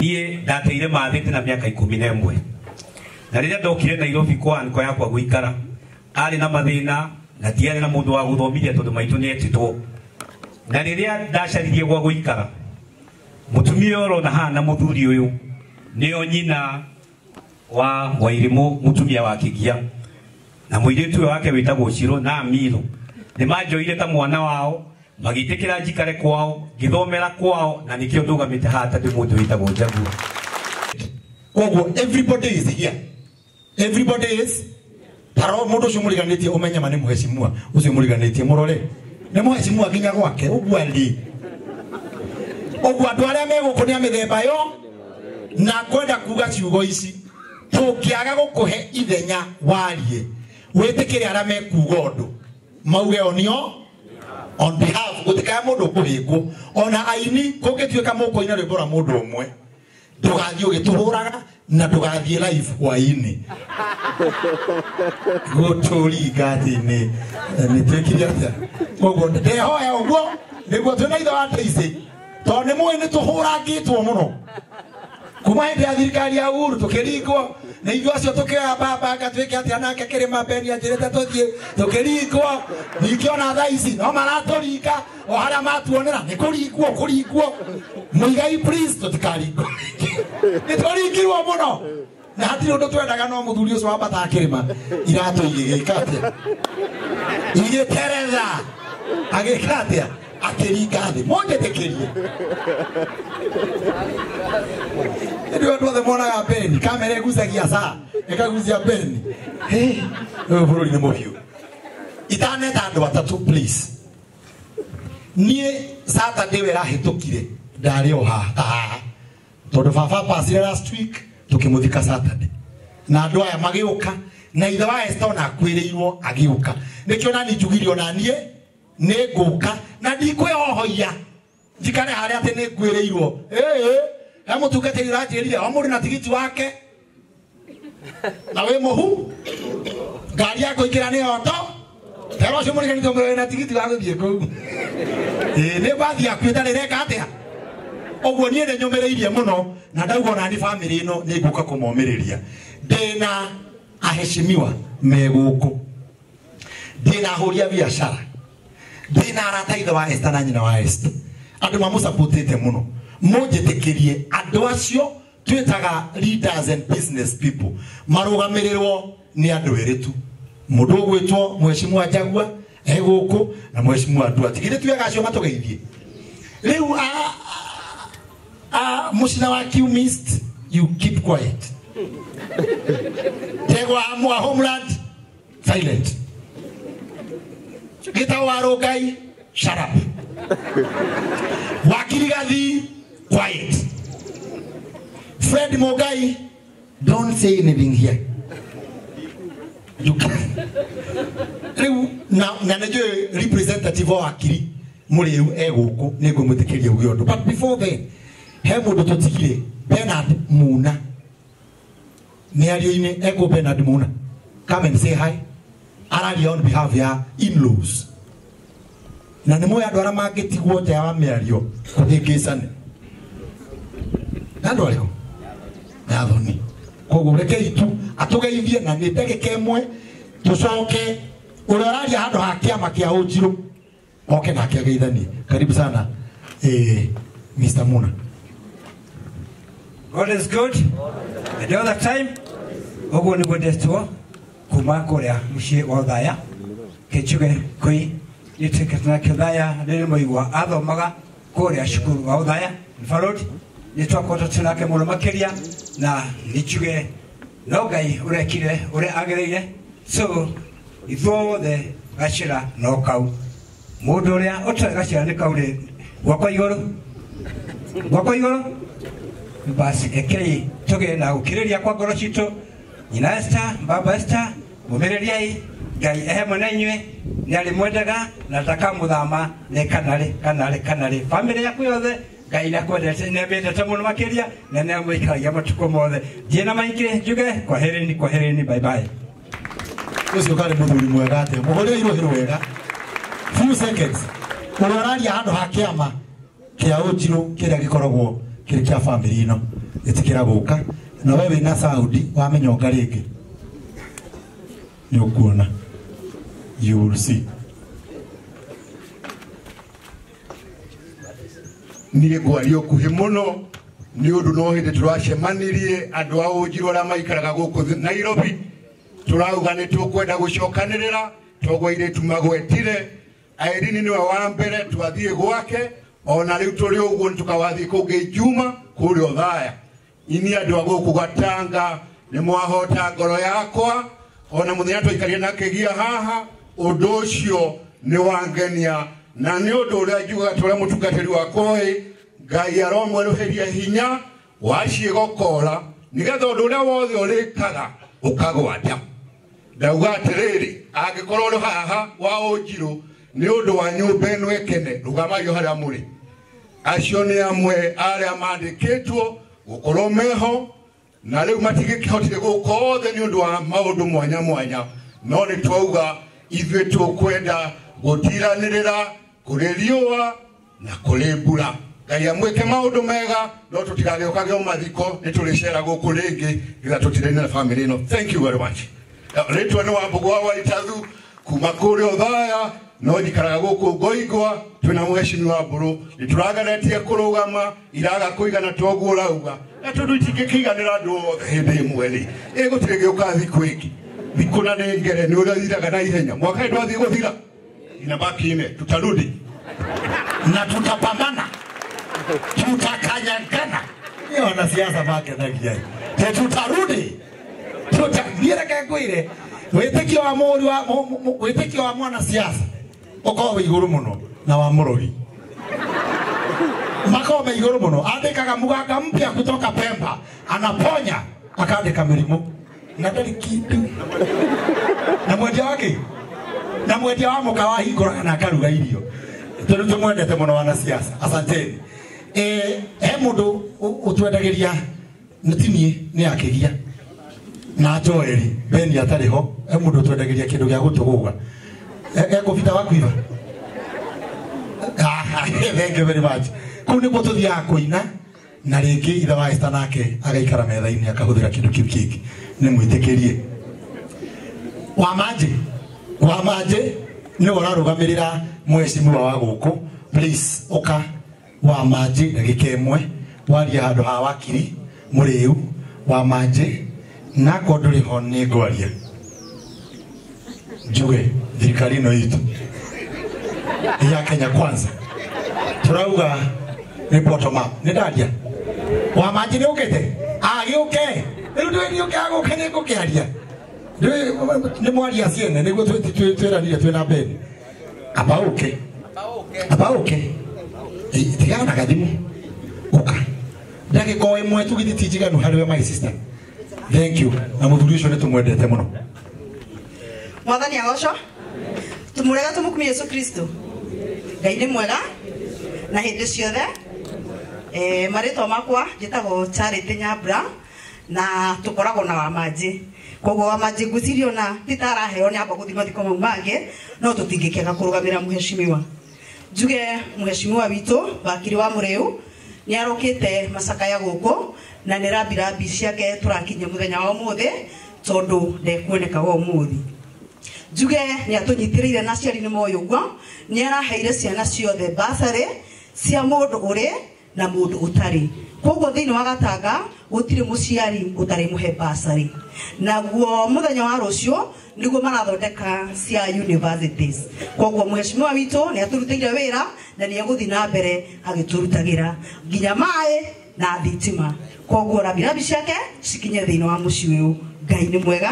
Niĩ ndateire mathĩte na mĩaka 11 na rĩrĩa ndokire Nairobi kwa anko yakwa gũikara arĩ na mathĩna na tiarĩ na mũndũ wa gũthomithia tondũ maitũ nĩetĩtwo. Na rĩrĩa ndacaririe gwa gũikara mũtumia ũrona haha na mũthuri ũyũ nĩo nyina wa Wairimu mũtumia wa Kĩgia na mũirĩtu ũyũ wake wĩtagwo Ciro na Amiro nĩmanjoire ta mwana wao magĩtĩkĩra njikare kwao ngĩthomera kwao na nĩkĩo ndũgamĩte haha ta ndĩ mũndũ wĩtagwo Jaguar. Koguo everybody is here. Everybody is taro mũndũ ũcio mũriganĩtie ũmenye ma nĩ mũheshimiwa ũcio mũriganĩtie mũrore nĩ mũheshimiwa nginya gwake ũguo arĩ ũguo andũ arĩa me gũkũ nĩ a mĩthemba yo na kwenda kuga ciugo ici tũngĩaga gũkũhe ithenya warie wĩtĩkĩre arĩa mekuga ũndũ mauge onio on behalf gũtikae mũndũ ũkũhĩngwo ona aini kũngĩtuĩka mũkũina rwĩmbo rwa mũndũ ũmwe ndũgathiĩ ũgĩtũhũraga na ndũgathiĩ live hwaĩ-inĩ gũtũringa atĩ nĩ twĩkire atĩa. Koguo ndehoya ũguo nĩguo twĩna ithe wa Daisy tondũ nĩ mũĩ nĩ tũhũrangĩtwo mũno kuma hĩndĩ ya thirikari ya Uhuru tũkĩringwo nĩ ithuĩ acio tũkĩoya mbambanga twĩke atĩa nake kĩrĩma Beni anjĩrĩte tũthiĩ tũkĩringwo ningĩ ona thaa ici no maratũringa o harĩa matuonera nĩ kũringwo kũringwo. Mũigai please tũtikaringwo nĩ tũringirwo mũno na hatirĩ ũndũ twendaga no mũthuri ũcio wambataga kĩrĩma iratũ igĩgĩka atĩa igĩteretha agĩka atĩa akĩringa thĩ mũnjĩtĩkĩrie. Ndio andũ othe monaga Beni kamera ĩgucagia saa ĩkagucia Beni. Ũyũ bũrũri nĩ mũhiũ. Itaneta andũ atatũ please. Niĩ Saturday ĩyo ĩrahĩtũkire ndarĩ o haha tondũ baba passire last week tũkĩmũthika Saturday na andũ aya magĩũka na ithe wa Esther ona akuĩrĩirwo agĩũka nĩkĩo nani njugire ona niĩ nĩ ngũka na ndikwĩhohoia njikare harĩa atĩ nĩ nguĩrĩirwo. He mũtungatĩri ũranjĩrire o mũndũ na tigiti wake na wĩ mũhu ngari ya kũingĩra nĩ oto tero ũcio mũriganĩtwo mwĩrĩ na tigiti wa gũthiĩ kũu nĩ mbathi yaku ĩtarĩ ĩreka atĩa. Ũguo niĩ nĩ nyũmĩrĩirie mũno na ndauga ona ni famĩlĩ ĩno nĩ ngũka kũmomĩrĩria. Ndĩna aheshimiwa me gũkũ, ndĩna ahũri a biacara, ndĩna arata ithe wa Esther na nyina wa Esther andũ mamũsapotĩte mũno. Mũnjĩtĩkĩrie andũ acio twĩtaga leaders and business people marũgamĩrĩrwo nĩ andũ erĩ tu, mũndũ ũgwĩtwo Mheshimiwa Jaguar e gũkũ na Mheshimiwa Ndua. Tigire tuyaga acio matũgeithie rĩu mũcina wa Qmist you keep quiet. Tegwa mwa Homeland silent. Gĩtagwo wa Rũngai shut up. Wakirigathi quiet. Fred Mogai don't say anything here. You can. Rĩu na nĩnjũĩ representative wa wakiri mũrĩu e gũkũ nĩ ngũmwĩtĩkĩria uge ũndũ. But before then he mũndũ tũtigire Bernard Muna mĩario-inĩ ekũ Bernard Muna come and say hi araria on behalf ya in-laws na nĩ mũĩ andũ arĩa mangĩtigwo nja wa mĩario kũhĩngĩcane na andũ arĩkũ nĩ athoni. Koguo rekei tu atũgeithie na nĩ ndagĩka ĩmwe tũcoke ũrĩa ũraria handũ ha kĩama kĩa Ũnjirũ oke nake ageithanie. Karibu sana Mr. Muna. God is good and all the time. Ũguo nĩguo ndetwo kuma kũrĩa mũciĩ wa Othaya kĩnjuge kũi nĩtuĩkĩte na Kĩthaya rĩrĩ mũigua athomaga kũrĩa cukuru wa Othaya Farod nĩtwakoretwo twĩ nake mũno makĩria na nĩnjuge no Ngai ũrekire ũrĩa agĩrĩire so ithuothe gacĩra no kau mũndũ ũrĩa ũtarĩ gacĩra nĩ kau rĩ gwakwa igũrũ gwakwa igũrũ basi ekei tũgĩe na gũkirĩria kwa ngoro citũ. Nyina Esther baba Esther mũmĩrĩriai Ngai ehe na inyuĩ nĩ arĩmwendaga na ndakamũthama nĩ kanarĩ kanarĩ kanarĩ bamĩrĩ yaku yothe Ngai nĩakwendete nĩamĩendete mũno makĩria na nĩamũikaragia matukũ mothe. Ndiĩ na maingĩ njuge kwaherini kwaherini bye bye. Ũcio karĩ mũthuri mwega atĩa mũhũrĩre irũhĩ wega few seconds. Ũrĩa ũraria handũ ha kĩama kĩa Ũnjirũ kĩrĩa gĩkoragwo kĩrĩ kĩa family ĩno ĩtĩkĩra gũka na we wĩna Saudi wamenyonga rĩngĩ nĩ ũkuona, you will see. Niĩ ngwaria ũkuhĩ mũno nĩ ũndũ no hĩndĩ tũracemanirie andũ a Ũnjirũ arĩa maikaraga gũkũ Nairobi, tũrauga nĩ tũkwenda gũcokanĩrĩra toguo airĩtu magwetire. Irene nĩwe wa mbere twathiĩ gwake, ona rĩu tũrĩ ũguo nĩ tũkawathiĩ kũngĩ Juma kũrĩa Othaya. Ini andũ a gũkũ Gatanga nĩ mwahota ngoro yakwa, ona mũthenya twaikarire na kĩgia haha, ũndũ ũcio nĩ wangenia na nĩ ũndũ ũrĩa njugaga tũrĩa mũtungatĩri wakwa ĩ Ngai aromwerũhĩria hinya wa ciĩgokora nĩgetha ũndũ ũrĩa wothe ũrĩkaga ũkagwata. Ndauga atĩrĩrĩ, angĩkorwo ũrĩ haha wa Ũnjirũ nĩ ũndũ wa nyũmba ĩno ĩkene, rũgamaio harĩa mũrĩ. Acio nĩ amwe arĩa mandĩkĩtwo gũkorwo meho na rĩu matigĩkĩhotire gũka othe nĩ ũndũ wa maũndũ mwanya mwanya, no nĩ twauga ithuĩ tũkwenda gũtiranĩrĩra kũrĩ riũa na kũrĩ mbura. Ngai amwĩke maũndũ mega, no tũtigagĩũkage o mathiko, nĩ tũrĩcera gũkũ rĩngĩ nĩgetha tũtirane na family ĩno. Thank you very much. Rĩtwa nĩ Wambũgũ wa Waithathu kuma kũrĩa Othaya, no njikaraga gũkũ Ngoingwa, twĩna mũhecimiwa Mbũrũ, nĩ tũrageretie kũrũgama iraga kũigana toguo ũrauga, na tondũ itingĩkĩiganĩra andũ othe hĩndĩ ĩmwe rĩ, ĩgũtirĩ gĩũka thikũ ĩngĩ. Thikũ na nĩ ngere nĩ ũrĩa thiraga na ihenya, mwaka ĩĩ ndwathiĩ gũthira inabaki ine, tutarudi na tutapambana, tutakanyagana. Ni wanasiasa makenagia tutarudi, tutathiĩ ngwĩre wĩtĩkio wa mũri wa wĩtĩkio wa mwanasiasa ũkorwo wĩ igũrũ mũno na wa mũrogi makorwo me igũrũ mũno. Andĩkaga mũganga mpya kutoka Pemba, anaponya akandĩka mĩrimũ na ndarĩ kĩndũ, na mwendia wake na mwendia wa mũkawa ahingũraga na akaruga irio. Tondũ tũmwendete mũno wanasiasa, asanteni. He mũndũ ũtwendagĩria nĩ ti niĩ nĩ akĩgia na Joeli Beni atarĩ ho, he mũndũ ũtwendagĩria kĩndũ gĩa gũtũgũga ekũbita wakuiba. Thank you very much. Kũu nĩkuo tũthiaga kũina na rĩngĩ ithe wa Esther nake agaikara metha-inĩ akahũthĩra kĩndũ kĩu kĩngĩ, nĩ mwĩtĩkĩrie. Wamanjĩ nĩwe ũrarũgamĩrĩra mũhecimiwa wa gũkũ, please ũka Wamanjĩ ndagĩka ĩmwe warie handũ ha wakiri mũrĩu. Wamanjĩ nako ndũrĩ ho nĩ ngwaria njuge thirikari ĩno itũ ya Kenya Kwanza turauga nĩ bottom up. Nĩ ndaria Wamanjĩ nĩ ũkĩte agĩũke rĩu ndwĩriũke agũke nĩ ngũkĩaria nĩ mwaria ciene nĩguo twĩranire twĩna Beni. Amba ũke tigana na gathimũ ũka ndagĩka o ĩmwe tu githĩ ti njiganu harĩ we my sister. Thank you. Na mũthuri ũcio nĩ tũmwendete mũno. Mwathani agocwo, tumurega tumukumie Yesu Kristo. Ngai nĩ mwega na hĩndĩ ciothe. Marĩtwa makwa njĩtagwo Charity Nyambura na tũkoragwo na Wamanjĩ. Koguo Wamanjĩ ngwĩciria ona ti ta araheo nĩ amba gũthiĩ mathiko mau mangĩ, no tũtingĩkĩaga kũrũgamĩra mũhecimiwa. Njuge mũhecimiwa witũ wakiri wa Mũrĩu nĩ arokĩte macakaya gũkũ na nĩ rambirambi ciake tũrakinyia mũthenya wa ũmũthĩ tondũ ndekuoneka wa ũmũthĩ. Njuge nĩ atũnyitĩrĩire na aciari nĩ moĩ ũguo, nĩ araheire ciana ciothe bursary cia mũndũ ũrĩ na mũndũ ũtarĩ. Koguo thĩinĩ wa Gatanga gũtirĩ mũciari ũtarĩ mũhe bursary. Naguo mũthenya wa rũciũ nĩguo marathondeka cia universities. Koguo mũhecimiwa witũ nĩ atũrutĩire wĩra na nĩ egũthiĩ na mbere agĩtũrutagĩra nginya maĩ na thitima. Koguo rambirambi ciake cikinye thĩinĩ wa mũciĩ ũyũ. Ngai nĩ mwega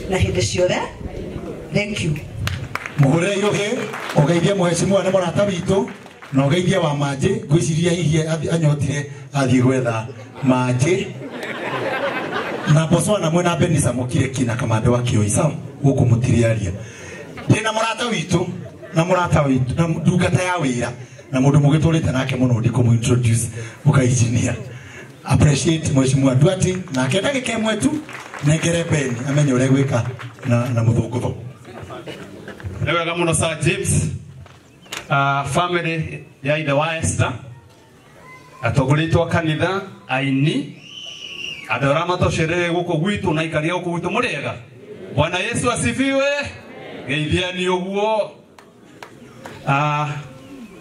na hĩndĩ ciothe. Thank you. Mũhũrĩre irũhĩ ũgeithie mũhecimiwa nĩ mũrata witũ na ũgeithie Wamanjĩ. Ngwĩciria hihi anyotire athiĩ gwetha manjĩ na Botswana mwena Benisa mukire kina kamande wa Kioi sawa gũkũ mũtiriaria. Ndĩna mũrata witũ na mũrata witũ na ndungata ya wĩra na mũndũ mũgĩtũrĩte nake mũno ndikũmũ introduce ũka engineer. Appreciate Mheshimiwa Duarte nake ndagĩka ĩmwe tu nengere Beni amenye ũrĩa gwĩka na mũthũngũtho. Nĩ wega mũno Sir James. Family ya ithe wa Esther Atongoria aitũ a kanitha, aini, andũ arĩa matũcerere gũkũ gwitũ na aikaria gũkũ gwitũ mũrĩega. Bwana Yesu asifiwe. Geithiani ũguo.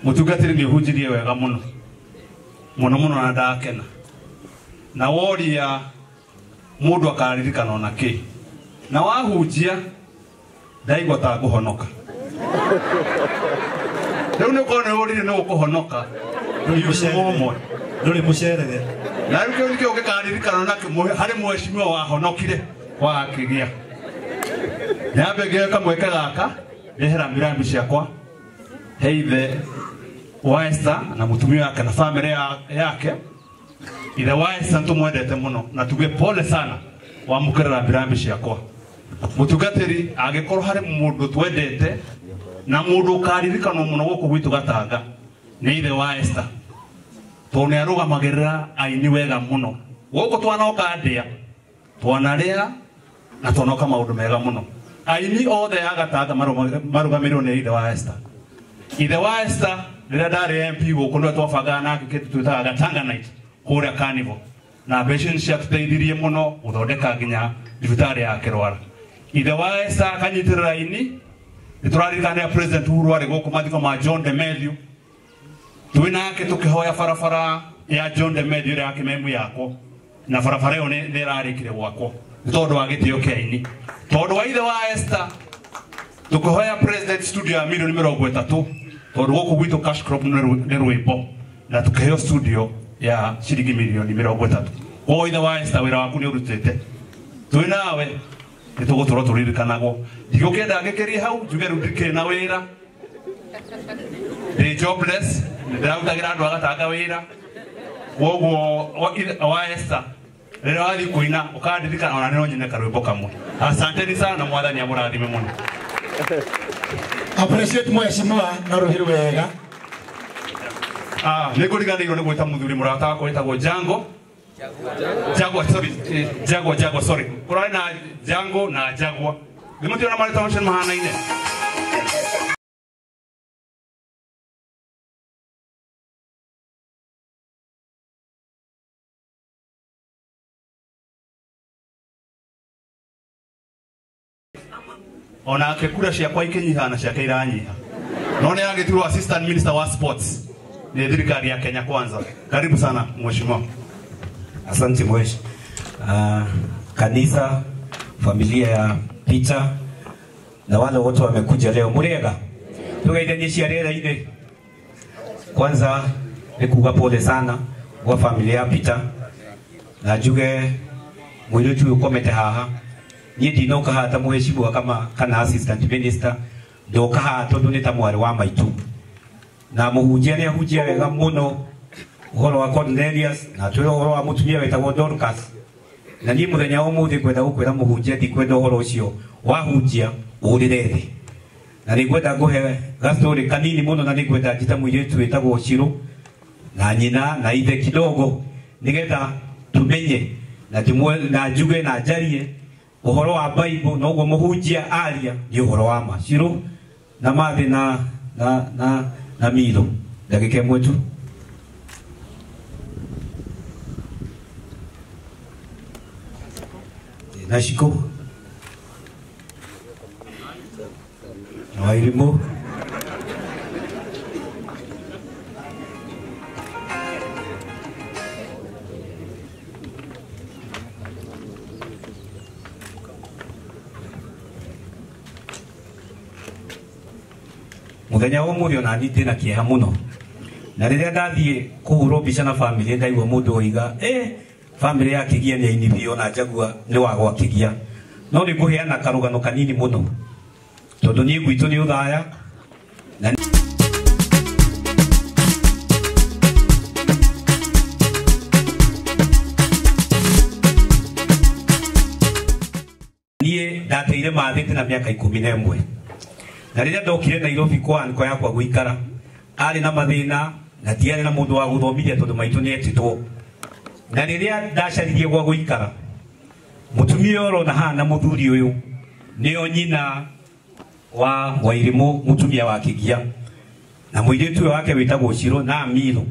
Mũtungatĩri nĩ ũhunjirie wega mũno mũno mũno na ndakena. Na woria mũndũ akaririkana ona kĩ. Na wahunjia ndaigua ta ngũhonoka. Rĩu nĩ ũkorwo nĩ ũrire nĩ ũkũhonoka. Ndũrĩ mũcerere. Na rĩu kĩu nĩkĩo gĩkaririkana nakĩo harĩ mheshimiwa wahonokire wakĩgĩa. Nyambe ngĩoe kamweke gaka ndehera mirambi ciakwa he ithe wa Esther na mũtumia wake na family yake. Ithe wa Esther nĩtũmwendete mũno na tuge pole sana wamũkĩrĩra mirambi ciakwa. Mũtungatĩri angĩkorwo harĩ mũndũ twendete na mũndũ ũkaririkanwo mũno gũkũ gwitũ Gatanga nĩ ithe wa Esther, tondũ nĩ arũgamagĩrĩra aini wega mũno. Gũkũ twanoka ndĩa, twanarĩa na twanoka maũndũ mega mũno. Aini othe a Gatanga marũgamĩrĩirwo nĩ ithe wa Esther. Ithe wa Esther rĩrĩa ndarĩ MP gũkũ nĩwe twabangaga nake kĩndũ twĩtaga Gatanga Night kũrĩa Carnival, na mbeca nĩ ciatũteithirie mũno gũthondeka nginya thibitarĩ ya Kĩrwara. Ithe wa Esther akanyitĩrĩra aini. Nĩ tũraririkana President Uhuru arĩ gũkũ mathiko ma John de Matthew, twĩ nake tũkĩhoya barabara ya John de Matthew ĩrĩa ya Kĩmemu yakwo, na barabara ĩyo nĩ ĩrarĩkire gwakwo nĩ tondũ wa gĩtĩo kĩa aini. Tondũ wa ithe wa Esther tũkĩhoya President studio ya milioni 30 tondũ gũkũ gwitũ cash crop nĩ rwĩmbo, na tũkĩheo studio ya ciringi milioni 30. Koguo ithe wa Esther wĩra waku nĩ ũrutĩte, twĩ nawe nĩ tũgũtũrwo tũririkanagwo. Ndigũkĩenda ngĩkĩrie hau njuge rĩu ndikĩrĩ na wĩra, ndĩ jobless, nĩndĩrarutagĩra andũ a Gatanga wĩra. Koguo wa Esther rĩrĩa wathiĩ kũina ũkandirikana ona no nyine karwĩmbo kamwe. Asanteni sana na Mwathani amũrathime mũno. Appreciate mheshimiwa na rũhĩ wega. Nĩ ngũriganĩirwo nĩ gwĩta mũthuri mũrata wakwa wĩtagwo Jango. Jagwa, sorry. Jagwa, Jagwa, sorry. Kũrarĩ na Jango na Jagwa. Nĩmũtiona marĩtwa macio mahanaine? Onake kura ciakwa ikĩnyiha na ciake iranyiha. No nĩ agĩtirwo assistant minister wa sports nĩ thirikari ya Kenya Kwanza. Karibu sana mheshimiwa. Asante mweshi. Kanisa, familia ya Peter na wale wote wamekuja leo murega. Tugeithanie ciarera-inĩ. Kwanza nĩ kuga pole sana kwa familia ya Peter, na njuge mũirĩtu ũyũ ũkomete haha. Niĩ ndinoka haha ta mheshimiwa kama kana assistant minister, ndoka haha tondũ nĩ ta mwarĩ wa maitũ. Na mũhunjia nĩ ahunjia wega mũno ũhoro wa Cornelius na twĩra ũhoro wa mũtumia wetagwo Dorcas. Na niĩ mũthenya wa ũmũthĩ ngwenda gũkwĩra mũhunjia ndikwenda ũhoro ũcio wahunjia ũrĩre thĩ. Na nĩngwenda ngũhe gastori kanini mũno, na nĩngwenda njĩta mũirĩtu wĩtagwo Shiro na nyina na ithe kidogo, nĩgetha tumenye na njuge na njarie ũhoro wa Bible, na ũguo mũhunjia aria nĩ ũhoro wa ma. Shiro na mathĩ na miro ndagĩka ĩmwe tu. Na Shiko na Wairimu. Mũthenya wa ũmũthĩ ona niĩ ndĩna kĩeha mũno. Na rĩrĩa ndathiĩ kũhũrwo mbica na family ndaigua mũndũ oiga family ya Kĩgia nĩ aini biũ, ona njagua nĩ wa gwa Kĩgia. No nĩ ngũheana karũgano kanini mũno tondũ niĩ gwitũ nĩ Ũthaya na niĩ ndateire mathĩte na mĩaka 11. Na rĩrĩa ndokire Nairobi kwa anko yakwa gũikara, arĩ na mathĩna na tiarĩ na mũndũ wa gũthomithia tondũ maitũ nĩ etĩtwo. Na rĩrĩa ndacaririe gwa gũikara, mũtumia ũrona haha na mũthuri ũyũ nĩo nyina wa Wairimu, mũtumia wa Kĩgia, na mũirĩtu ũyũ wake wĩtagwo Shiro na Miro.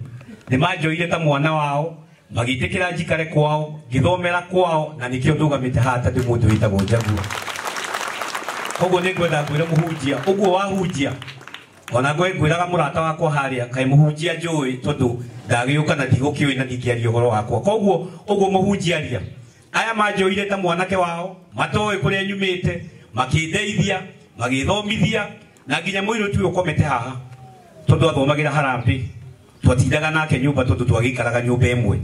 Nĩ manjoire ta mwana wao, magĩtĩkĩra njikare kwao, ngĩthomera kwao, na nĩkĩo ndũgamĩte haha ta ndĩ mũndũ wĩtagwo Jaguar. Koguo nĩ ngwenda ngwĩre mũhunjia, ũguo wahunjia, ona ngwĩraga mũrata wakwa harĩa, kaĩ mũhunjia njũĩ tondũ ndagĩũka na ndigũkĩũĩ na ndingĩaria ũhoro wakwa. Koguo ũguo mũhunjia aria, aya manjoire ta mwanake wao, matoĩ kũrĩa nyumĩte, makĩndeithia, magĩthomithia, na nginya mũirĩtu ũyũ ũkomete haha tondũ athomagĩra harambĩ, twatindaga nake nyũmba tondũ twagĩikaraga nyũmba ĩmwe.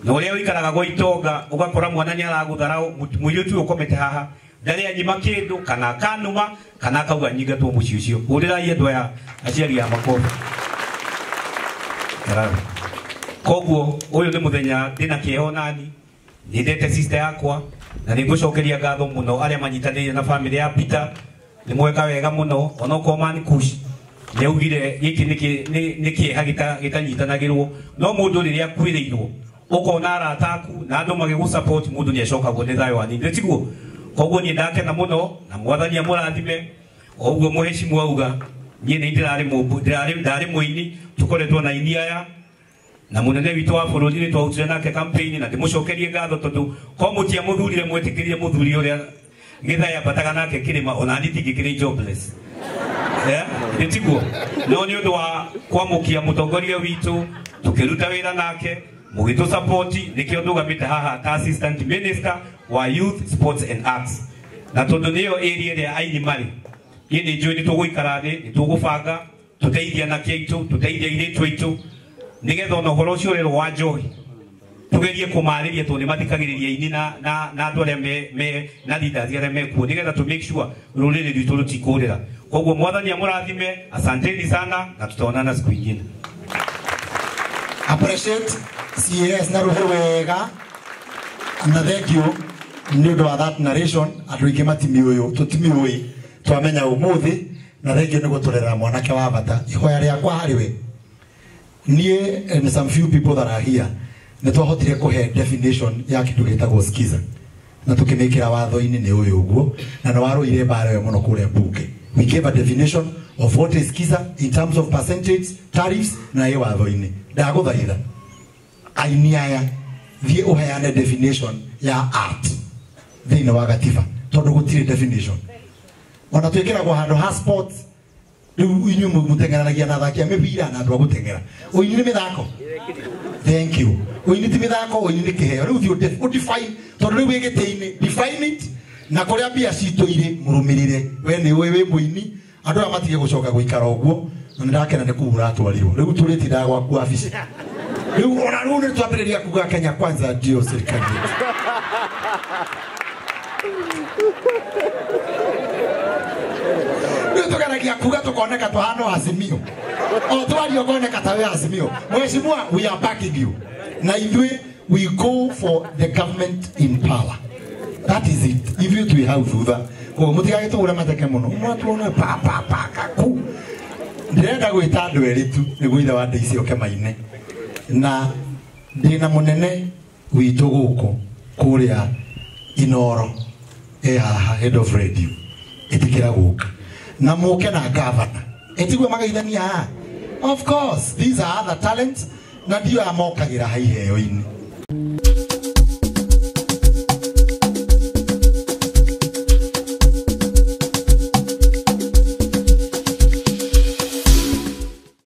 Na ũrĩa ũikaraga gwa itonga ũgakora mwana nĩ aragũtharau, mũirĩtu ũyũ ũkomete haha ndarĩ anyima kĩndũ kana akanuma kana akauga nyingatwo mũciĩ ũcio. Hũrĩrai andũ aya aciari a makobi. Koguo ũyũ nĩ mũthenya ndĩna kĩeha nani, nyendete sister yakwa na nĩngũcokeria ngatho mũno arĩa manyitanĩire na family ya Peter, nĩ mweka wega mũno, onokorwo Man Kush nĩaugire gĩkĩ nĩ kĩeha gĩtanyitanagĩrwo, no mũndũ rĩrĩa akuĩrĩirwo ũkona arata aku na andũ magĩgũ support, mũndũ nĩacokagwo nĩ thayũ hanini, nĩ tiguo? Koguo niĩ ndakena mũno na mwathani amũrathime. O ũguo mũhecimu auga, niĩ nĩ ndarĩ mũini, tũkoretwo na ini aya na munene witũ wa bũrũri nĩ twarutire nake campaign, na ndĩmũcokerie ngatho tondũ ko mũtiamũthurire mwĩtĩkĩrie mũthuri ũrĩa Gĩthai ambataga nake kĩrĩma, ona niĩ ndingĩkĩrĩ jobless. Nĩ tiguo? No nĩ ũndũ wa kwamũkia mũtongoria witũ, tũkĩruta wĩra nake, mũgĩtũ support, nĩkĩo ndũgamĩte haha ta assistant minister wa youth sports and arts. Na tondũ nĩyo area ĩrĩa aini marĩ, niĩ nĩ njũĩ nĩ tũgũikara thĩ, nĩ tũgũbanga, tũteithie anake aitũ, tũteithie airĩtu aitũ, nĩgetha ona ũhoro ũcio ũrerwo wa njohi tugerie kũmarĩria tondũ nĩ mathikagĩrĩria aini na andũ arĩa me na leaders arĩa mekuo, nĩgetha to make sure rũrĩrĩ rwitũ rũtikũrĩra. Koguo mwathani amũrathime, asanteni sana na tutaonana siku ingine. Appreciate CAS na rũhĩ wega na thank you nĩ ũndũ wa that narration. Andũ aingĩ matimiũĩ, tũtimiũĩ, twamenya ũmũthĩ, na thank you nĩ gũtũrera mwanake wa bata. Ihoya rĩakwa harĩ we, niĩ and some few people that are here nĩ twahotire kũhe definition ya kĩndũ gĩtagwo skiza na tũkĩmĩkĩra watho-inĩ nĩ ũyũ ũguo, na nĩ warũire mbara ĩyo mũno kũrĩa mbunge. We gave a definition of what is skiza in terms of percentage, tariffs na ĩ watho-inĩ. Ndagũthaitha aini aya thiĩ ũheane definition ya art thĩinĩ wa gatiba, tondũ gũtirĩ definition. Ona twĩkĩragwo handũ ha sports, rĩu inyuĩ mũteng'eranagia na athaki a mĩbira na andũ a gũteng'era. Ũini nĩ mĩthako. Thank you. Ũini ti mĩthako, ũini nĩ kĩheo. Rĩu thiĩ ũdefine, tondũ rĩu wĩ gĩtĩ-inĩ, define it, na kũrĩa mbia citũ irĩ mũrũmĩrĩre. We nĩ ũĩ wĩ mũini, andũ aya matige gũcoka gũikara ũguo, na nĩ ndakena nĩ kũu ũratwarirwo. Rĩu tũrĩtindaga gwaku wabici. Rĩu ona rĩu nĩ twambĩrĩria kuga Kenya Kwanza ndio serikali yetu. Rĩu tũgeragia kuga tũkoneka tũhana Azimio. O twaria ũkoneka ta wĩ Azimio. Mheshimiwa, we are backing you. Na ithuĩ we go for the government in power. That is it. Ithuĩ twĩ hau thutha. Koguo mũtigagĩtũgũre mateke mũno. Mwatuona pa pa pa kaku. Ndĩrenda gwĩta andũ erĩ tu nĩguo ithe wa Daisy oke maine. Na ndĩna mũnene witũ gũkũ kũrĩa Inoro e haha head of radio, ĩtĩkĩra gũka na mũke na governor, ĩtiguo magaithania haha. Of course these are other talents na ndio aya mokagĩra ha iheo-inĩ.